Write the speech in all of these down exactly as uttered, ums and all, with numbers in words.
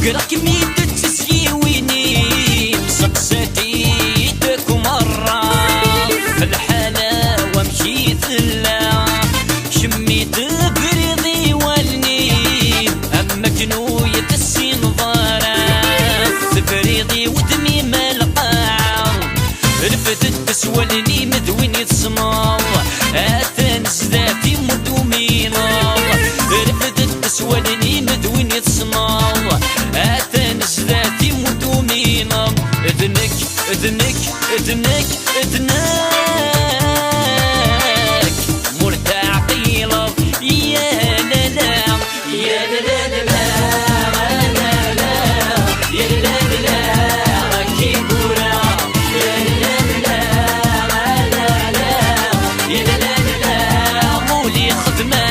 Kem-id d tisyiwin-im, seqsat-it akk merra. Lḥala wamek i tella, kemm i tebriḍ i wallen-im, am akken ur yi-tessineḍ ara. Tebriḍ i wudem-im a lqaɛa, refdet s wallen-im d win i tessneḍ. Atan sdat-im ur tumineḍ. Refdet s wallen-im d win i tessneḍ. Atan sdat-im ur tumineḍ. D nekk, d nekk, d nekk, d nekk. Mur teɛqileḍ, ya la la. Ya la la la la, la la la, ya la la la la, a Kigura. Ya la la la la, la la la la, ya la la la la, muli xedma.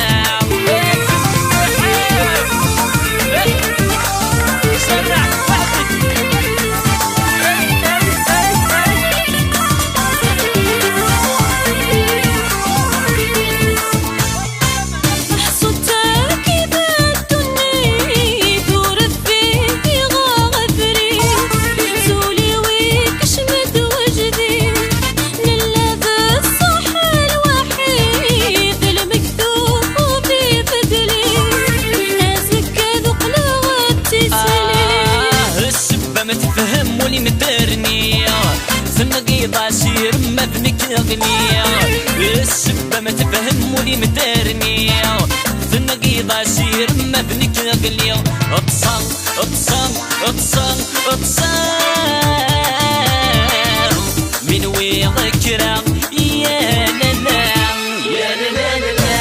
Serreḥ waḥed. Meḥsud takida ddunit, ur ffiɣ abrid. Zul-iw ikcem-d wejdid, nella d ṣṣeḥ lwaḥid, lmektub ibedl-it, azekka d uqleɣ d tislit. Ah, ssebba ma tefhem ul-im terniɣ, tenɣiḍ asirem ma d nekk ɣliɣ. Ssebba ma tefhem ul-im terniɣ, tenɣiḍ asirem ma d nekk ɣliɣ. Ṭṣa, ṭṣa, ṭṣa, ṭṣa. Mi nwiɣ kra, ya la la. Ya la la la la,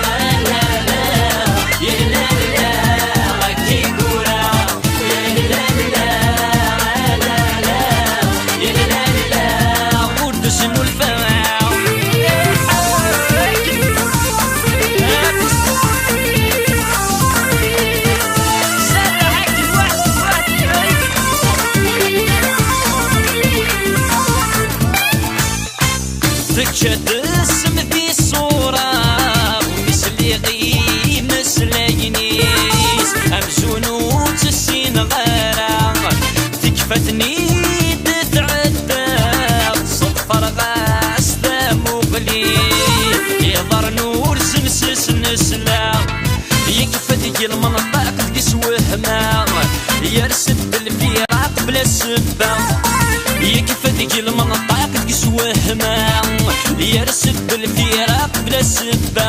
la la la, ya la la la, a Kigura. Ya la la la la, la la la, ya la la la la, ur d-tennulfa. Tekka-d ssem di ṣṣura, mi sliɣ i imeslayen-is, amzun ur tt-ssineɣ ara. Tekfa-ten-id tɛedda, ṣeḍfreɣ-as tamuɣli, iḍarren urzen s snesla. Yekfa deg lmenṭaq deg swehma, yers-d lfiraq bla ssebba. Yekfa deg lmenṭaq deg swehma, yers-d lfiraq bla ssebba.